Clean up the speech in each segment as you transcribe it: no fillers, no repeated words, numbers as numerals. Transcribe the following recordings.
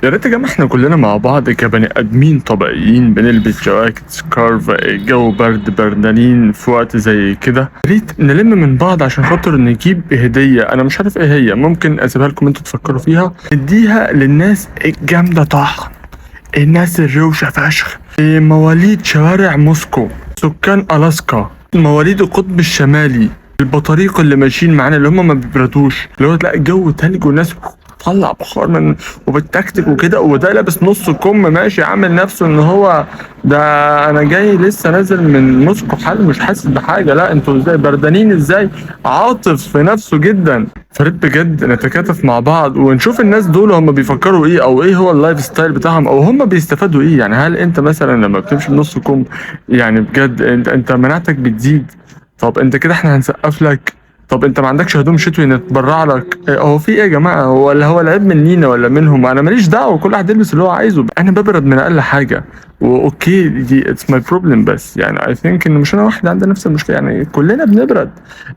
يا ريت يا جماعة احنا كلنا مع بعض كبني ادمين طبيعيين بنلبس جواكت، scarf، جو برد، بردانين في وقت زي كده، يا ريت نلم من بعض عشان خاطر نجيب هديه. انا مش عارف ايه هي، ممكن اسيبها لكم انتوا تفكروا فيها. نديها للناس الجامدة طحن، الناس الروشه فشخ، مواليد شوارع موسكو، سكان الاسكا، مواليد القطب الشمالي، البطاريق اللي ماشيين معانا اللي هم ما بيبردوش، اللي هو تلاقي الجو تلج والناس طلع بخار من وبالتكتك وكده، وده لابس نص كم ماشي عامل نفسه ان هو ده انا جاي لسه نازل من موسكو حال مش حاسس بحاجه. لا انتوا ازاي بردانين ازاي؟ عاطف في نفسه جدا. فريد بجد نتكاتف مع بعض ونشوف الناس دول هم بيفكروا ايه، او ايه هو ال lifestyle بتاعهم، او هم بيستفادوا ايه. يعني هل انت مثلا لما بتمشي بنص كم يعني بجد انت مناعتك بتزيد؟ طب انت كده احنا هنسقف لك. طب انت ما عندكش هدوم شتوي نتبرع لك؟ إيه هو في ايه يا جماعه؟ هو ولا هو العيب منينا ولا منهم؟ انا ماليش دعوه، كل واحد يلبس اللي هو عايزه. انا ببرد من اقل حاجه و okay دي it's my problem، بس يعني I think ان مش انا واحد عندي نفس المشكله، يعني كلنا بنبرد.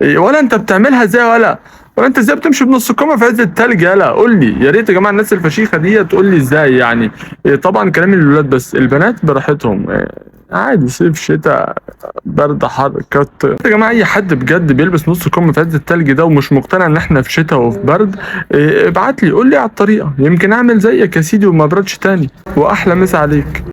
إيه، ولا انت بتعملها ازاي؟ ولا انت ازاي بتمشي بنص كم في عز التلج؟ يلا قول لي، يا ريت يا جماعة الناس الفشيخه دي تقول لي ازاي. يعني إيه، طبعا كلامي للولاد بس، البنات براحتهم. إيه، عادي صيف شتاء برد حر كت. يا جماعة اي حد بجد بيلبس نص كم في عز التلج ده ومش مقتنع ان احنا في شتاء وفي برد، إيه، ابعت لي قول لي على الطريقه، يمكن اعمل زيك يا سيدي وما بردش تاني. واحلى مسا عليك.